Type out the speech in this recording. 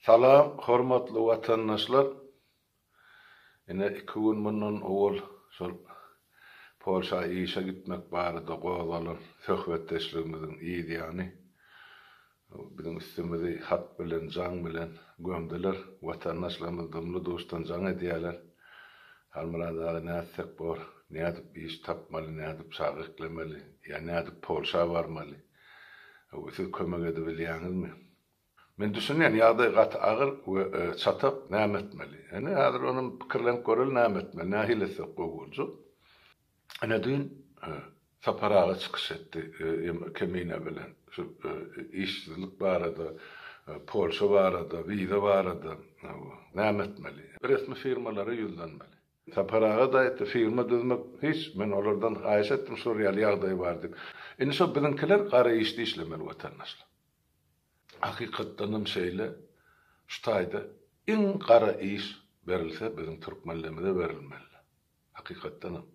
Salam hormatly watandaşlar. Ine iki gün mundan owal şol Polşa işe gitmek barada gozgalan söhbetdeşligimiziň yz ýany biziň üstümizi hat bilen, jaň bilen gömdüler. Watandaşlarymyz dumly-duşdan jaň edýärler. Halmyrat aga nätsek bor, nädip iş tapmaly, nädip çaga eklemeli, ýa nädip Polşa barmaly? Siz kömek edibilýäňizmi? Men düşünýän, ýagdaý gaty agyr we çatak, näme etmeli? Ine, häzir onam pikirlenip göreli, näme etmeli, nähili etsek gowy boljak? Ine, düýn Sapar aga çykyş etdi Kemine bilen, şu işsizlik barada, Polşa barada, wiza barada, näme etmeli? Resmi firmalara ýüzlenmeli. Sapar aga-da aýtdy, firma düzmek hiç, men olardan haýyş etdim şular ýaly ýagdaý bar diýip. Indi şo biziňkiler gara işde işlemeli watandaşlar. Hakykatdanam şeýle, şu taýda iň gara iş berilse biziň türkmenlerimize berilmeli. Hakykatdanam.